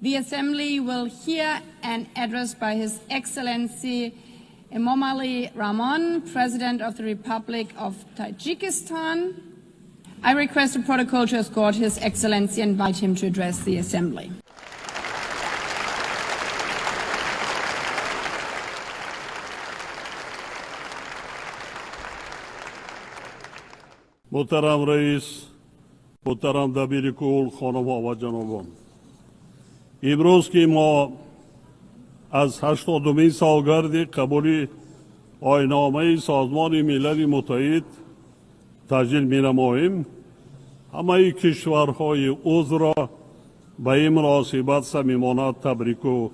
The Assembly will hear an address by His Excellency Emomali Rahmon, President of the Republic of Tajikistan. I request the protocol to escort His Excellency and invite him to address the Assembly. Муҳтарам раис, муҳтарам дабири кул, хонумҳо ва ҷанобон. Имрӯз ки мо аз 80-умин солгарди қабули оинномаи Созмони Милали Муттаҳид таҷлил менамоем, ҳамаи кишварҳои узвро ба ин муносибат самимона табрику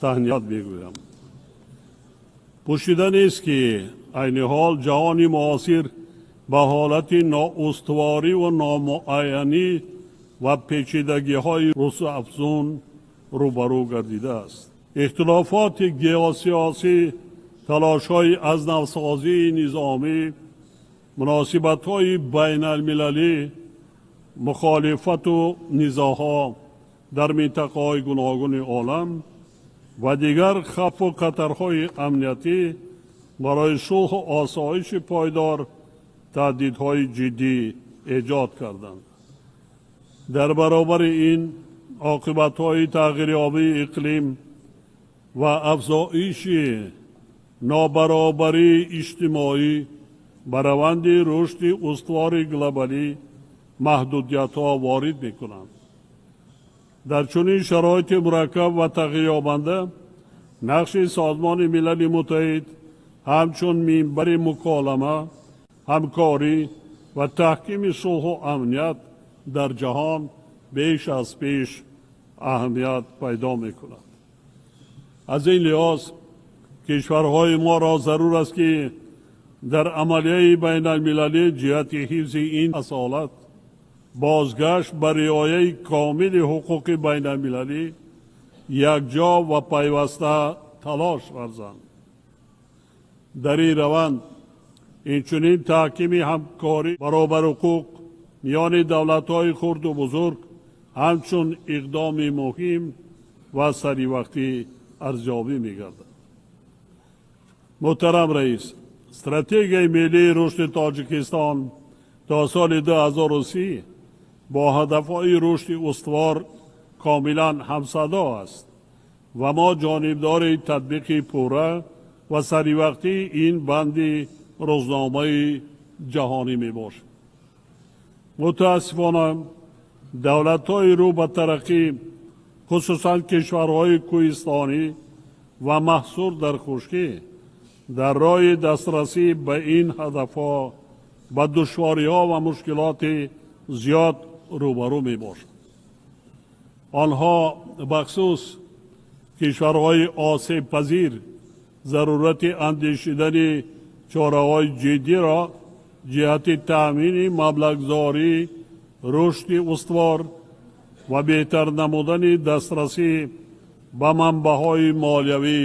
таҳният мегӯям. Пӯшида нест, ки айни ҳол ҷаҳони муосир ба ҳолати ноустуворӣ ва номуайянӣ ва печидагиҳои рӯзафзун рӯбарӯ гардидааст. Ихтилофоти геосиёсӣ, талошҳои аз навсозии низомӣ, муносибатҳои байналмилалӣ, мухолифату низоъҳо дар минтақаҳои гуногуни олам ва дигар хавфу хатарҳои амниятӣ барои сулҳу осоиши пойдор таҳдидҳои ҷиддӣ эҷод карданд. Дар баробари ин оқибатҳои тағйирёбии иқлим ва афзоиши нобаробарии иҷтимоӣ ба раванди рушди устувори глобалӣ маҳдудиятҳо ворид мекунанд. Дар чунин шароити мураккаб ва тағйирёбанда нақши Созмони Милали Муттаҳид ҳамчун минбари муколама, ҳамкорӣ ва таҳкими сулҳу амният дар ҷаҳон беш аз пеш аҳамият пайдо мекунад. Аз ин лиҳоз кишварҳои моро зарур аст, ки дар амалияи байналмилалӣ ҷиҳати ҳифзи ин асолат, бозгашт ба риояи комили ҳуқуқи байналмилалӣ якҷо ва пайваста талош варзанд. Дар ин раванд инчунин таҳкими ҳамкорӣ баробарҳуқуқ миёни давлатҳои хурду бузург ҳамчун иқдоми муҳим ва саривақтӣ арзёбӣ мегардад. Муҳтарам раис, стратегияи миллии рушди Тоҷикистон то соли 2030 бо ҳадафҳои рушди устувор комилан ҳамсадо аст ва мо ҷонибдори татбиқи пурра ва саривақтии ин банди рӯзномаи ҷаҳонӣ мебошем. Мутаассифона, давлатҳои рӯ ба тараққӣ, хусусан кишварҳои кӯҳистонӣ ва маҳсур дар хушкӣ, дар роҳи дастрасӣ ба ин ҳадафҳо ба душвориҳо ва мушкилоти зиёд рӯбарӯ мебошанд. Онҳо, бахусус кишварҳои осебпазир, зарурати андешидани чораҳои ҷиддиро ҷиҳати таъмини маблағгузории рушди устувор ва беҳтар намудани дастрасӣ ба манбаъҳои молиявӣ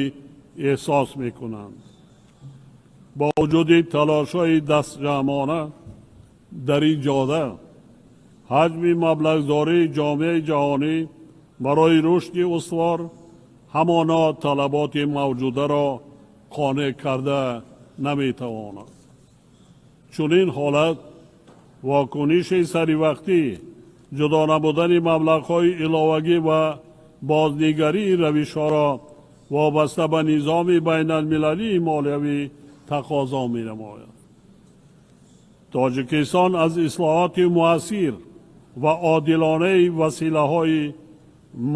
эҳсос мекунанд. Бо вуҷуди талошҳои дастҷамъона дар ин ҷода, ҳаҷми маблағгузории ҷомеаи ҷаҳонӣ барои рушди устувор ҳамоно талаботи мавҷударо қонеъ карда наметавонад. Чунин ҳолат вокуниши саривақтӣ, ҷудо намудани маблағҳои иловагӣ ва бознигарии равишҳоро вобаста ба низоми байналмилалии молиявӣ тақозо менамояд. Тоҷикистон аз ислоҳоти муассир ва одилонаи василаҳои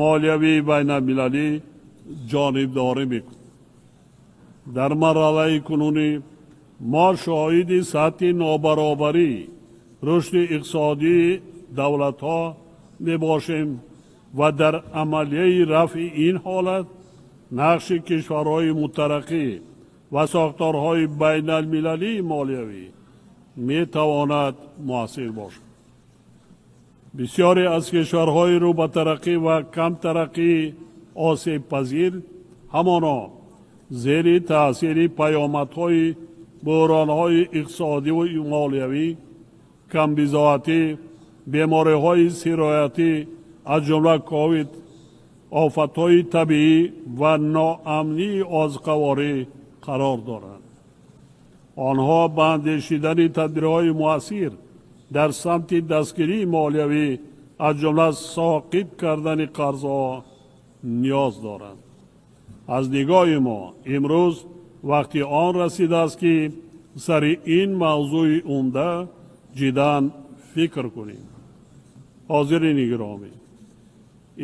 молиявии байналмилалӣ ҷонибдорӣ мекунад. Дар марҳалаи кунунӣ мо шоҳиди сатҳи нобаробарӣ рушди иқтисодии давлатҳо мебошем ва дар амалияи рафъи ин ҳолат нақши кишварҳои мутараққӣ ва сохторҳои байналмилалии молиявӣ метавонад муассир бошад. Бисёре аз кишварҳои рӯ ба тараққӣ ва камтараққии осебпазир ҳамоно зери таъсири паёмадҳои буҳронҳои иқтисодиву молиявӣ, камбизоатӣ, бемориҳои сироятӣ, аз ҷумла ковид офатҳои табиӣ ва ноамнии озуқаворӣ қарор доранд. Онҳо ба андешидани тадбирҳои муассир дар самти дастгирии молиявӣ, аз ҷумла соқит кардани қарзҳо ниёз доранд. Аз нигоҳи мо имрӯз вақти он расидааст, ки сари ин мавзӯи умда ҷиддан фикр кунем. Ҳозирини гиромӣ,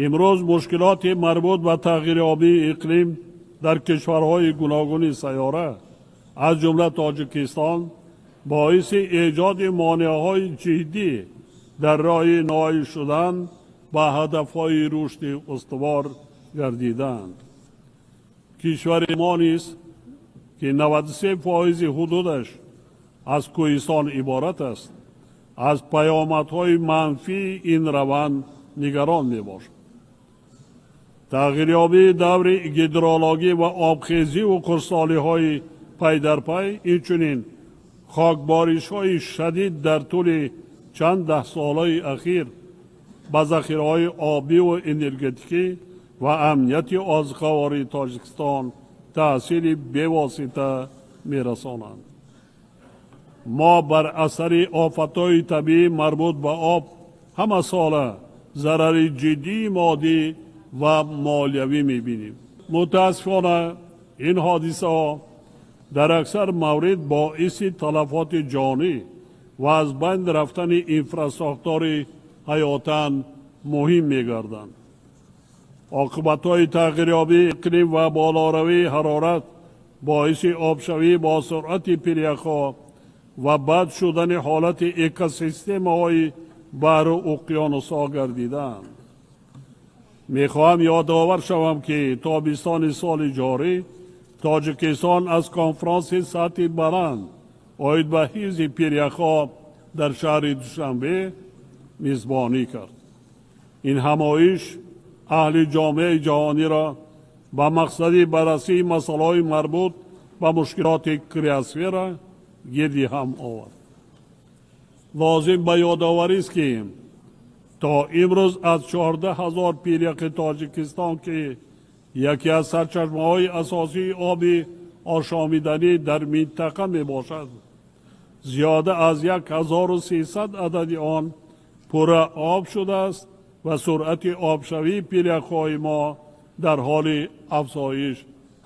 имрӯз мушкилоти марбут ба тағйирёбии иқлим дар кишварҳои гуногуни сайёра, аз ҷумла Тоҷикистон, боиси эҷоди монеаҳои ҷиддӣ дар роҳи ноил шудан ба ҳадафҳои рушди устувор гардиданд. Кишвари мо низ, ки 93% ҳудудаш аз кӯҳистон иборат аст, аз паёмадҳои манфии ин раванд нигарон мебошад. Тағйирёбии даври гидрологӣ ва обхезиву хушксолиҳои пай дар пай, инчунин хокборишҳои шадид дар тӯли чанд даҳсолаи ахир ба захираҳои обиву энергетикӣ ва амнияти озуқавории Тоҷикистон таъсири бевосита мерасонанд. Мо бар асари офатҳои табиӣ марбут ба об ҳамасола зарари ҷиддии моддӣ ва молиявӣ мебинем. Мутаассифона, ин ҳодисаҳо дар аксар маврид боиси талафоти ҷонӣ ва аз байн рафтани инфрасохтори ҳаётан муҳим мегарданд. Оқибатҳои тағйирёбии иқлим ва болоравии ҳарорат боиси обшавӣ бо суръати пиряхҳо ва бад шудани ҳолати экосистемаҳои баҳру уқёнусҳо гардидаанд. Мехоҳам ёдовар шавам, ки тобистони соли ҷорӣ Тоҷикистон аз конфронси сатҳи баланд оид ба ҳифзи пиряхҳо дар шаҳри Душанбе мизбонӣ кард. Ин ҳамоиш аҳли ҷомеаи ҷаҳониро ба мақсади баррасии масъалаҳои марбут ба мушкилоти криосфера гирди ҳам овард. Лозим ба ёдоварист, ки то имрӯз аз 14 000 пиряхи Тоҷикистон, ки яке аз сарчашмаҳои асосии оби ошомиданӣ дар минтақа мебошад, зиёда аз 1300 адади он пурра об шудааст ва суръати обшавии пиряхҳои мо дар ҳоли афзоиш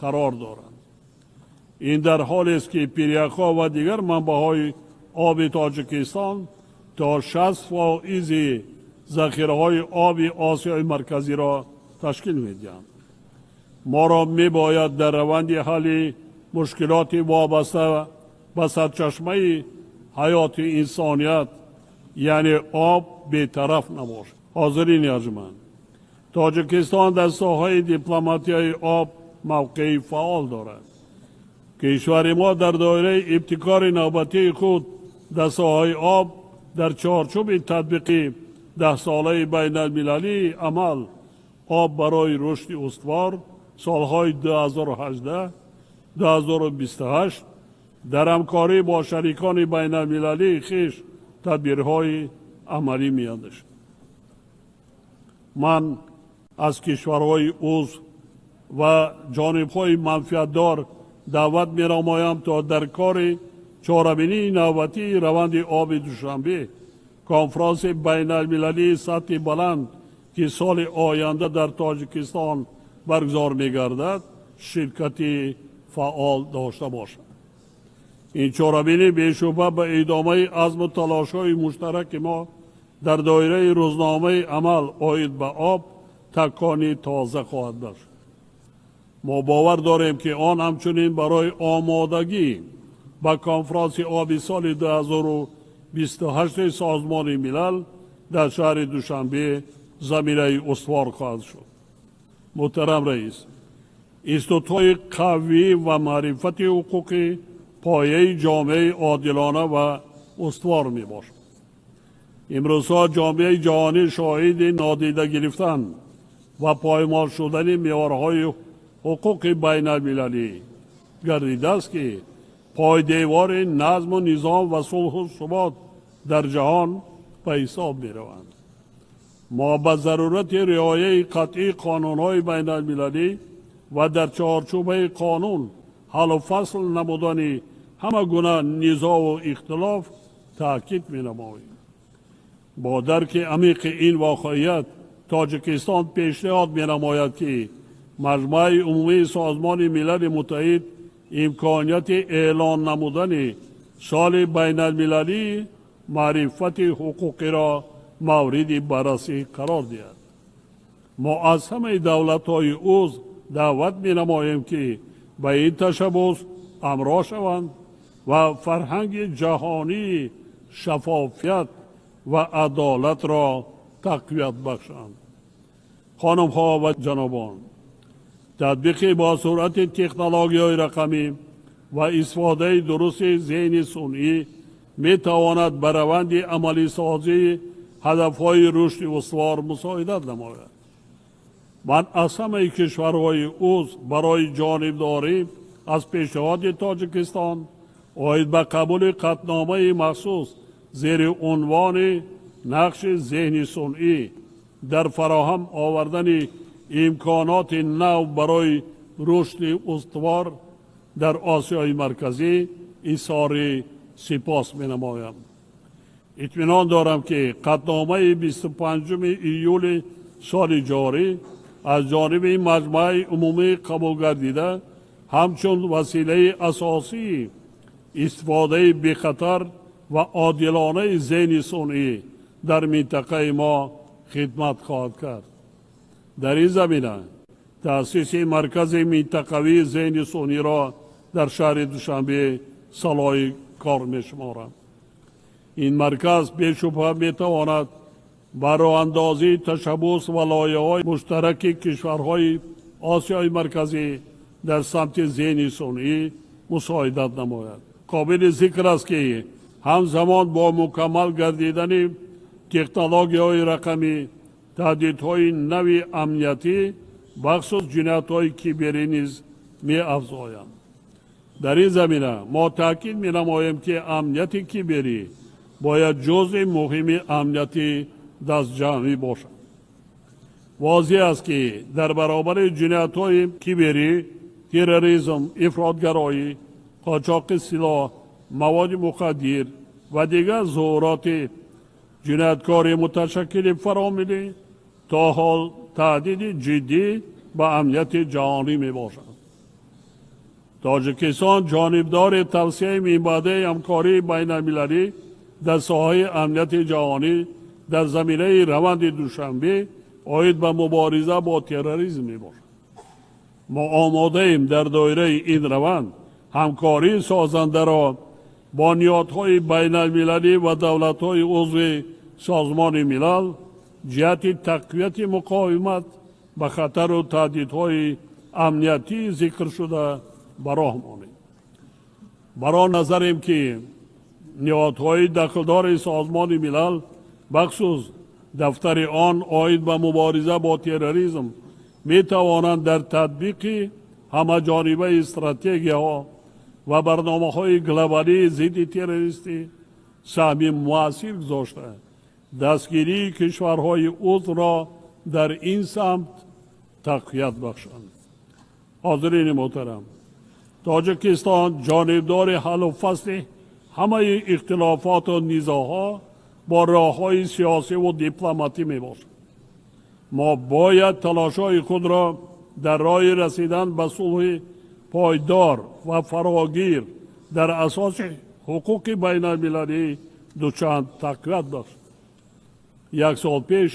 қарор доранд. Ин дар ҳолест, ки пиряхҳо ва дигар манбаъҳои оби Тоҷикистон то 60% захираҳои оби Осиёи Марказиро ташкил медиҳанд. Моро мебояд дар раванди ҳалли мушкилоти вобаста ба сарчашмаи ҳаёти инсоният, яъне об, бетараф набошад. Ҳозирини арҷманд, Тоҷикистон дар соҳаи дипломатияи об мавқеи фаъол дорад. Кишвари мо дар доираи ибтикори навбатии худ дар соҳаи об дар чорчӯби татбиқи даҳсолаи байналмилалии амал «Об барои рушди устувор» солҳои 2018 2028 дар ҳамкорӣ бо шарикони байналмилалии хеш тадбирҳои амалӣ меандешад. Ман аз кишварҳои узв ва ҷонибҳои манфиатдор даъват менамоям, то дар кори чорабинии навбатии раванди оби Душанбе, конфронси байналмилалии сатҳи баланд, ки соли оянда дар Тоҷикистон баргузор мегардад, ширкати фаъол дошта бошад. Ин чорабинӣ бешубҳа ба идомаи азму талошҳои муштараки мо дар доираи рӯзномаи амал оид ба об такони тоза хоҳад бахшид. Мо бовар дорем, ки он ҳамчунин барои омодагӣ ба конфронси оби соли 2028 Созмони Милал дар шаҳри Душанбе заминаи устувор хоҳад шуд. Муҳтарам раис, институтҳои қавӣ ва маърифати ҳуқуқӣ пояи ҷомеаи одилона ва устувор мебошад. Имрӯзҳо ҷомеаи ҷаҳонӣ шоҳиди нодида гирифтан ва поймол шудани меъёрҳои ҳуқуқи байналмилалӣ гардидааст, ки пойдевори назму низом ва сулҳу субот дар ҷаҳон ба ҳисоб мераванд. Мо ба зарурати риояи қатъии қонунҳои байналмилалӣ ва дар чорчӯбаи қонун ҳаллу фасл намудани ҳама гуна низову ихтилоф таъкид менамоем. Бо дарки амиқи ин воқеият Тоҷикистон пешниҳод менамояд, ки Маҷмааи Умумии Созмони Милали Муттаҳид имконияти эълон намудани соли байналмилалии маърифати ҳуқуқиро мавриди баррасӣ қарор диҳад. Мо аз ҳамаи давлатҳои узв даъват менамоем, ки ба ин ташаббус ҳамроҳ шаванд ва фарҳанги ҷаҳонии шаффофият ва адолатро тақвият бахшанд. Хонумҳо ва ҷанобон, татбиқи бо суръати технологияҳои рақамӣ ва истифодаи дурусти зеҳни сунъӣ метавонад ба раванди амалисозии ҳадафҳои рушди устувор мусоидат намояд. Ман аз ҳамаи кишварҳои узв барои ҷонибдорӣ аз пешниҳоди Тоҷикистон оид ба қабули қатъномаи махсус зери унвони нақши зеҳни сунъӣ дар фароҳам овардани имконоти нав барои рушди устувор дар Осиёи Марказӣ изҳори сипос менамоям. Итминон дорам, ки қатъномаи 25 июли соли ҷорӣ аз ҷониби Маҷмааи Умумӣ қабул гардида ҳамчун василаи асосии истифодаи бехатар ва одилонаи зеҳни сунъӣ дар минтақаи мо хидмат хоҳад кард. Дар ин замина таъсиси маркази минтақавии зеҳни сунъиро дар шаҳри Душанбе салоҳи кор мешуморам. Ин марказ бешубҳа метавонад ба роҳандозии ташаббус ва лоиҳаҳои муштараки кишварҳои Осиёи Марказӣ дар самти зеҳни сунъӣ мусоидат намояд. Қобили зикр аст, ки ҳамзамон бо мукаммал гардидани технологияҳои рақамӣ таҳдидҳои нави амниятӣ, бахусус ҷиноятҳои киберӣ низ меафзоянд. Дар ин замина мо таъкид менамоем, ки амнияти киберӣ бояд ҷузъи муҳими амнияти дастҷамъӣ бошад. Возеҳ аст, ки дар баробари ҷиноятҳои киберӣ терроризм, ифротгароӣ, қочоқи силоҳ, маводи мухаддир ва дигар зуҳуроти ҷинояткори муташаккили фаромиллӣ то ҳол таҳдиди ҷиддӣ ба амнияти ҷаҳонӣ мебошад. Тоҷикистон ҷонибдори тавсеаи минбаъдаи ҳамкории байналмилалӣ дар соҳаи амнияти ҷаҳонӣ дар заминаи раванди Душанбе оид ба мубориза бо терроризм мебошад. Мо омодаем дар доираи ин раванд ҳамкории созандаро бо ниҳодҳои байналмилалӣ ва давлатҳои узви Созмони Милал ҷиҳати тақвияти муқовимат ба хатару таҳдидҳои амниятии зикршуда ба роҳ монем. Бар он назарем, ки ниҳодҳои дахлдори Созмони Милал, бахусус дафтари он оид ба мубориза бо терроризм, метавонанд дар татбиқи ҳамаҷонибаи стратегияҳо ва барномаҳои глобалии зидди террористӣ саҳми муассир гузошта, дастгирии кишварҳои узвро дар ин самт тақвият бахшанд. Ҳозирини муҳтарам, Тоҷикистон ҷонибдори ҳаллу фасли ҳамаи ихтилофоту низоъҳо бо роҳҳои сиёсиву дипломатӣ мебошад. Мо бояд талошҳои худро дар роҳи расидан ба сулҳи пойдор ва фарогир дар асоси ҳуқуқи байналмилалӣ дучанд тақвият бахшем. Як сол пеш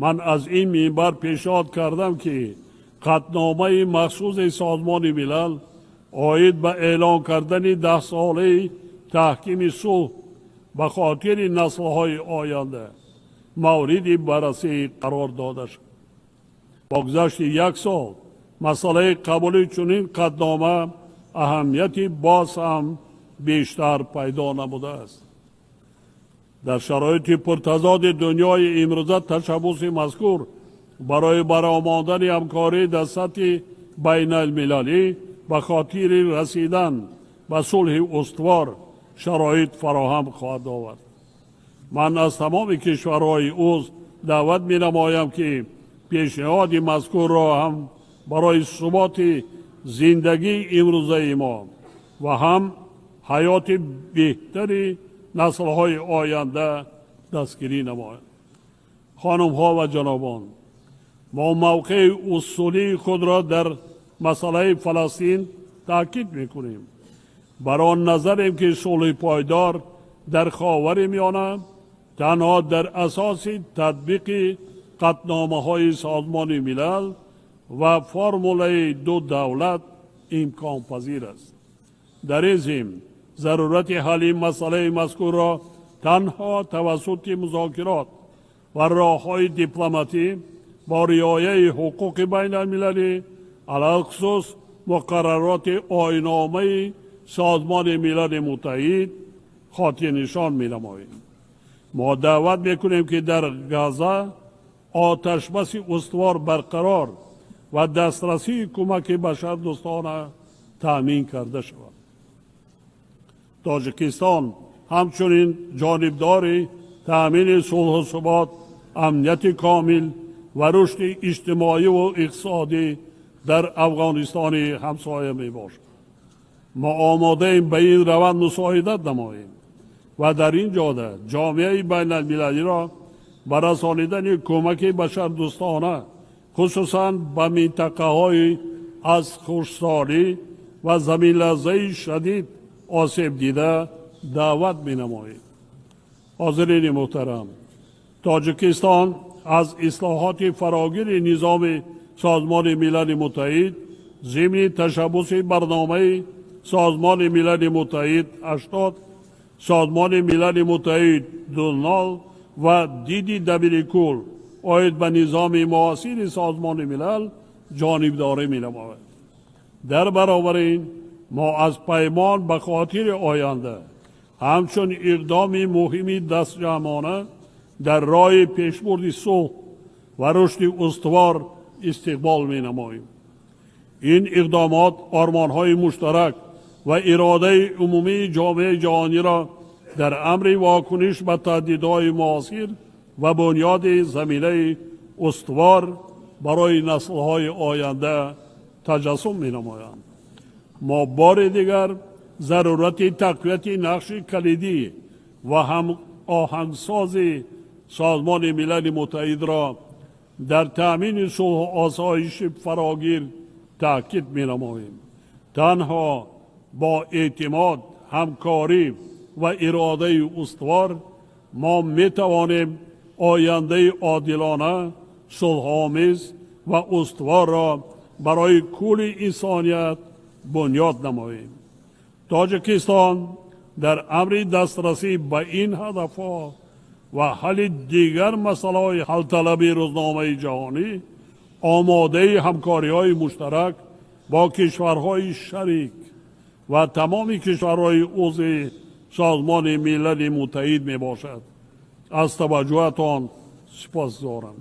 ман аз ин минбар пешниҳод кардам, ки қатъномаи махсуси Созмони Милал оид ба эълон кардани 10-солаи таҳкими сулҳ ба хотири наслҳои оянда мавриди баррасӣ қарор дода шуд. Бо гузашти як сол масъалаи қабули чунин қатънома аҳамияти боз ҳам бештар пайдо намудааст. Дар шароити пуртазоди дунёи имрӯза ташаббуси мазкур барои баромадани ҳамкорӣ дар сатҳи байналмилалӣ ба хотири расидан ба сулҳи устувор шароит фароҳам хоҳад овард. Ман аз тамоми кишварҳои узв даъват менамоям, ки пешниҳоди мазкурро ҳам барои суботи зиндагии имрӯзаи мо ва ҳам ҳаёти беҳтари наслҳои оянда дастгирӣ намояд. Хонумҳо ва ҷанобон, мо мавқеи усулии худро дар масъалаи Фаластин таъкид мекунем. Бар он назарем, ки сулҳи пойдор дар Ховари Миёна танҳо дар асоси татбиқи қатъномаҳои Созмони Милал ва формулаи ду давлат имконпазир аст. Дар ин зимн зарурати ҳалли масъалаи мазкурро танҳо тавассути музокирот ва роҳҳои дипломатӣ бо риояи ҳуқуқи байналмилалӣ, алалхусус муқаррароти оинномаи Созмони Милали Муттаҳид, хотирнишон менамоем. Мо даъват мекунем, ки дар Газа оташбаси устувор барқарор ва дастрасии кӯмаки башардӯстона таъмин карда шавад. Тоҷикистон ҳамчунин ҷонибдори таъмини сулҳу субот, амнияти комил ва рушди иҷтимоиву иқтисодӣ дар Афғонистони ҳамсоя мебошад. Мо омодаем ба ин раванд мусоидат намоем ва дар ин ҷода ҷомеаи байналмилалиро ба расонидани кӯмаки башардӯстона, хусусан ба минтақаҳои аз хушксолӣ ва заминларзаи шадид осеб дида, даъват менамоем. Ҳозирини муҳтарам, Тоҷикистон аз ислоҳоти фарогири низоми Созмони Милали Муттаҳид зимни ташаббуси барномаи Созмони Милали Муттаҳид 80, Созмони Милали Муттаҳид 00 ва диди Дабири кул оид ба низоми муосири Созмони Милал ҷонибдорӣ менамояд. Дар баробари ин мо аз Паймон ба хотири оянда ҳамчун иқдоми муҳими дастҷамъона дар роҳи пешбурди сулҳ ва рушди устувор истиқбол менамоем. Ин иқдомот ормонҳои муштарак ва иродаи умумии ҷомеаи ҷаҳониро дар амри вокуниш ба таҳдидҳои муосир ва бунёди заминаи устувор барои наслҳои оянда таҷассум менамоянд. Мо бори дигар зарурати тақвияти нақши калидӣ ва ҳамоҳангсози Созмони Милали Муттаҳидро дар таъмини сулҳу осоиши фарогир таъкид менамоем. Танҳо бо эътимод, ҳамкорӣ ва иродаи устувор мо метавонем ояндаи одилона, сулҳомез ва устуворро барои кулли инсоният бунёд намоем. Тоҷикистон дар амри дастрасӣ ба ин ҳадафҳо ва ҳалли дигар масъалаҳои ҳалталаби рӯзномаи ҷаҳонӣ омодаи ҳамкориҳои муштарак бо кишварҳои шарик ва тамоми кишварҳои узви Созмони Милали Муттаҳид мебошад. Аз таваҷҷӯҳатон сипосгузорам.